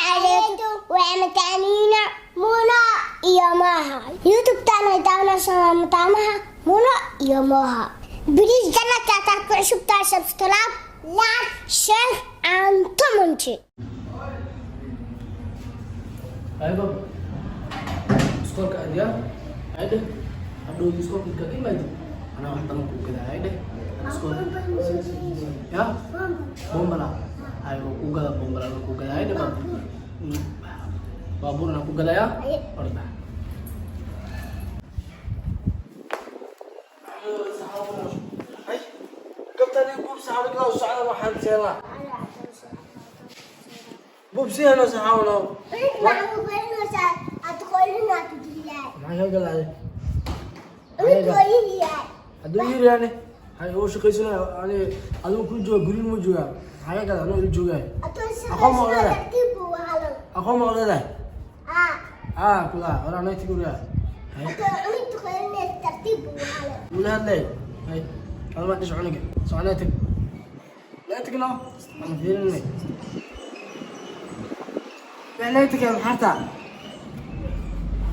Calaykum. Waa mataaniina Muna iyo Moha. YouTube-taan daawanaysaa mataanaha Muna iyo Moha. Please channel-ka ku cusubtaa, subscribe, like, share and comment. Ay baba, iskoolka aadyaa. Ay dheh, hadhowdi iskoolka kaga imaadid anaa wax badan kuu gadaa. Ay dheh, iskoolka ya bombala. Ay, waa kuu gadaa, bombala waa kuu gadaa. Ay dheh baba, baabuurna ku gadayaa. Orda. Gabtani buubsi xawlo socda, waxaan seelaa buubsiyano saxawlo. Maxaa ka galay hadduu yiri yani hay uu shaqaysanaya ani adigu ku jooga gurin ma joogaa? Maxaa ka galay anuu ila joogaayo? Aqoon ma leedahay? Aqoon ma leedahay? Aa kula oraa nayti guriga hay wula hadlay. Hay, adama dhish cuniga soconaa tag laa tagno ama fiirinay ficnaytaka. Maxarta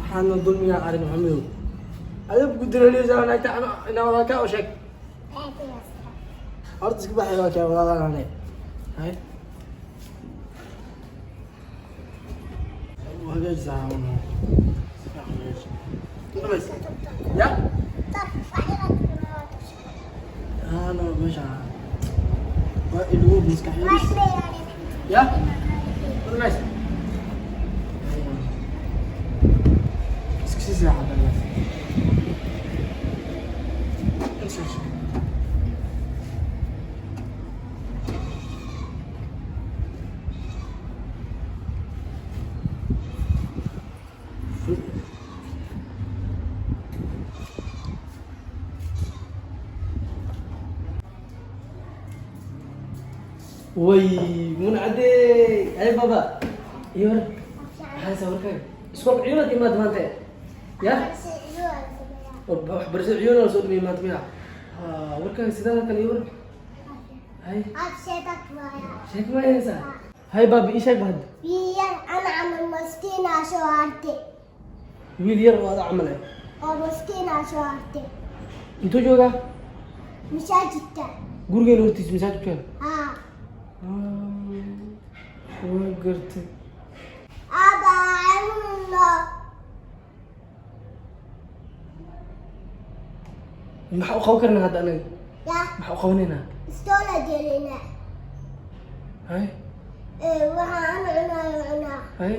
waxaana dulmiga arag Maxamedow adab gudareeleysa naagta ina walaalkaa u sheeg. Horta iska baxay, waa kaa walaalaa. Hay, hagaaji ya ano meesha waa ilugu maskaxyadiis ya nice. Iska sii seexata. Way Munacadey. Ay baba, iyo war maxaa sawirkaaga iskoolka ciyuunad imaad maanta ya waxbarashada ciyuuna la soo dhimay maanta miya? Ha, warkaaga sidaada kale iyo war. Hay, sheek ma haysaa? Hay baba, ii sheeg ba hadda. Wiil ana camal maskiinaa soo hartay. Wiil yar oo ada camal eh oo maskiinaa soo hartay. Intuu joogaa? Masaajidka. Gurigeena hortiisa masaajidkeena? Haa. Waa gartay. Aba canuno. Maxaa u qaban karnaa hadda anaga? Ya. Maxaa u qabanaynaa? Istoola gelina. Hay. Ee waxaan ana cunayo cunaa. Hay.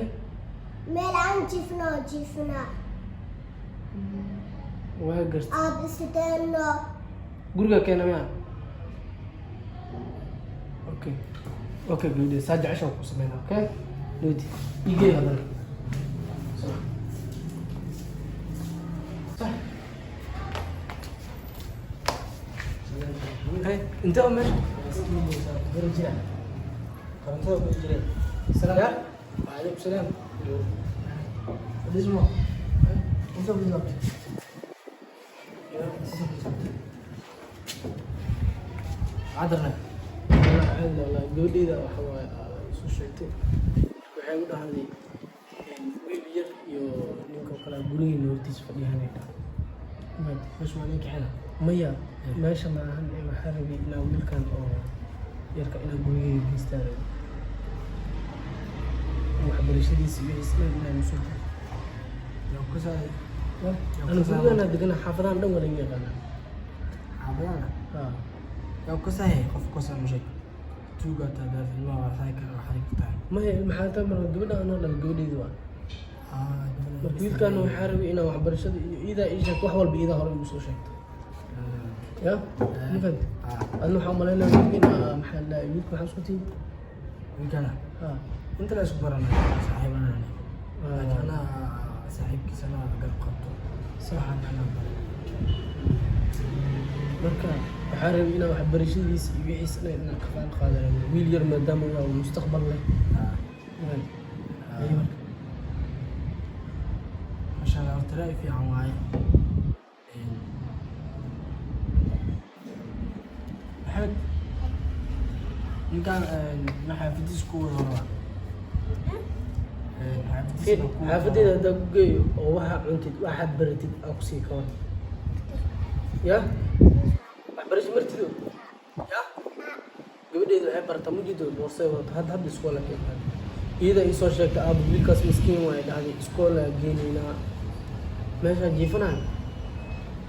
Meel aan jiifno jiifnaa. Waa gartay. Aab istateeno. Guriga keena miya? Okay, okay gabadhe, saa jecesha ku sameynaa. Okay gabadhi, igey haddana. Sax sax. Hay, intee oo meesha Korontada ku jireen. Salaam. Waalaikum salaam. Dhismo inta ku jirta. Cadarna caadi wallahi. Gabadheyda waxa waaye isu sheegtay, waxay u dhahday wiil yar iyo ninkoo kale gurigeena hortiisa fadhiyaanay dhahay. Meesha waa ninka xina. Maya, meesha ma ahan ee waxaa rabay inaa wiilkan oo yarka inaa gurigeyga geystaan rabay, waxbarashadiisa iyo wixiis dhan inaan usoo Yaa ku saaray? Ana gurigana degana, xaafadahan dhan waa laga yaqaanaa. Xaafadana? Ha. Yaa ku saaray? Qof ku saaray sheeg tuuga taa ilmaha waa xay kara, waxay tahay. Maya, maxaa taa marka gabadha anoo dhan gabadheyda waa. Ah. Marka wiilkan waxaa rabay inaan waxbarashada iyo iidaa ii sheegto, wax walba iidaa hore igu soo sheegto ya ma fahamtid? Adna waxaa umalaynaya wiilka in maxaa la dhahay, wiilka maxaa isku tihin? Wiilkana? Ha. Inta la isku baranay saaxiibana, laakiin anaa saaxiibkiisa anaa garab qabto. Waxaan anaa baray. Marka waxaa rabay inaan waxbarashadiisa iyo wixiisa dhan inaan kafaal qaado rabay, wiil yar maadaama uu yahay oo mustaqbal leh. Ma fahamtid? Ayo marka. Masha Allah, horta ra'yi fiican waaye. Maxamed, ninkaan ma xaafadiisa ku wada rabaa? Xaafadiisa. Xaafadeeda haddaa ku geeyo oo waxaa cuntid, waxaad baratid aa kusii kaban ya. Waxbarasho martido ya. Gabadheedu waxay barataa mujido boorsay wadato. Hadda hadda iskoola ka imaad, iyada iisoo sheegtay, aaba wiilkaas miskiin waay, dhahday iskoola geenaynaa, meeshaa jiifanayo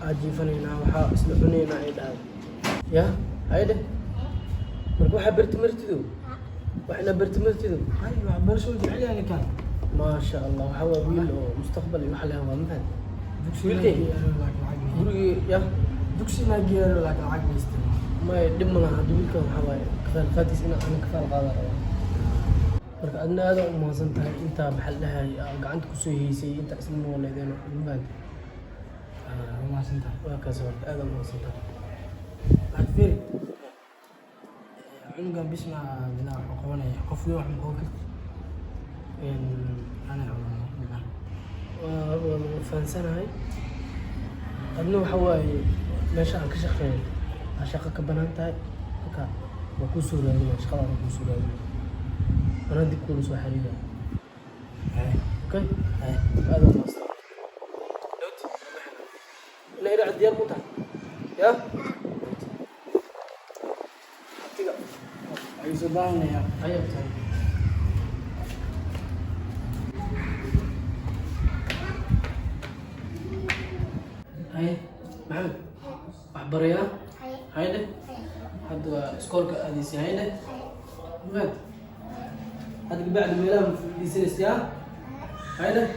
aa jiifanaynaa, waxaa isla cunaynaa, ay dhahday ya. Haye dheh, marka waxaa barti martido, wax inaa barti martido. Hay, waxbarasho uu jecel yahay ninkan. Maasha Allah, waxaa waa wiil oo mustaqbal iyo wax leh, waa mafahant. Dugsi Wiilkay. laakiin lacag ma Gurigii ya. Dugsi inaa geeyo laakiin lacag ma haystin. May, dhib ma laha. Hadda wiilkan waxaa waaye kafaal qaadkiis inaa ana kafaal qaada rabaa. Marka adna aada u mahadsan tahay intaa, maxaa la dhahay, aa gacanta kusoo heysay intaa isla nooleedeen, mafahant. Waa mahadsantahay. Waa kaas horta, aada u mahadsan tahay. Laakiin fiiri, cunugan bisma bilaa wuxuu qabanaya qof weyn wax ma qaban karti. Ana bilaa. Waa fahansanahay. Adna waxa waaye meesha aan ka shaqeeyo aa shaqo ka banaan tahay, marka waa kuu soo raadinaya shaqadaada, kuu soo raadinaya, anaa dib kuula soo xiriiraya. Hay. Okay. Hay. Aada u mahadsan. Ina ira diyaar mu tahay ya tiga? Ayuu soo daahinayaa. Ayaa tahay. Haye Maxamed, wax barayaa. Haye dheh, hadda waa iskoolka aadaysa. Haye dheh, Maxamed, hadda kabacdi meelaha ma fadhiisanaysa yaa. Haye dheh,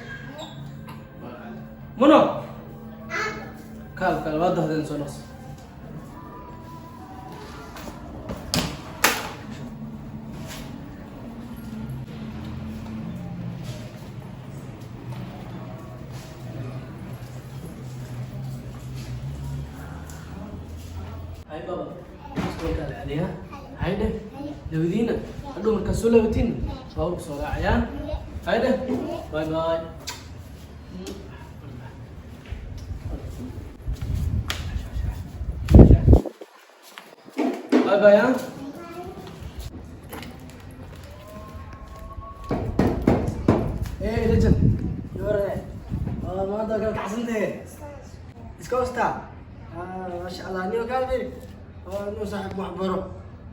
Muno, kaal kaal, waa dahdeen, soo dhaqso. Hay baba, iskoolka la aadayaa. Hay dheh, labadiina hadhow markaa soo laabatiin baaburka soo raacayaan. Hay dheh, bye bye. Bye bye, ha. Hey legend, yore. Waa maanta kala kacsantahe. Iska hostaa. Ah, maasha Allah, niyo kaalmir. Waa nuu saaxiib wax baro.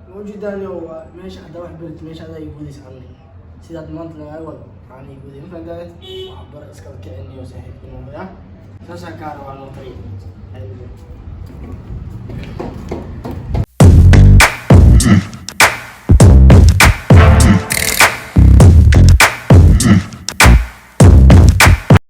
Ma ujeedaa niyo, waa meesha hadda wax barit, meesha adaa igu wadaysa anni. Sidaad maanta lagaa wado, aan igu waday. Ma fahantahay? Wax baro, iskala kicin niyo saaxiibka noo ya. Saasaan kaa rabaa noo taliya. Hay legend.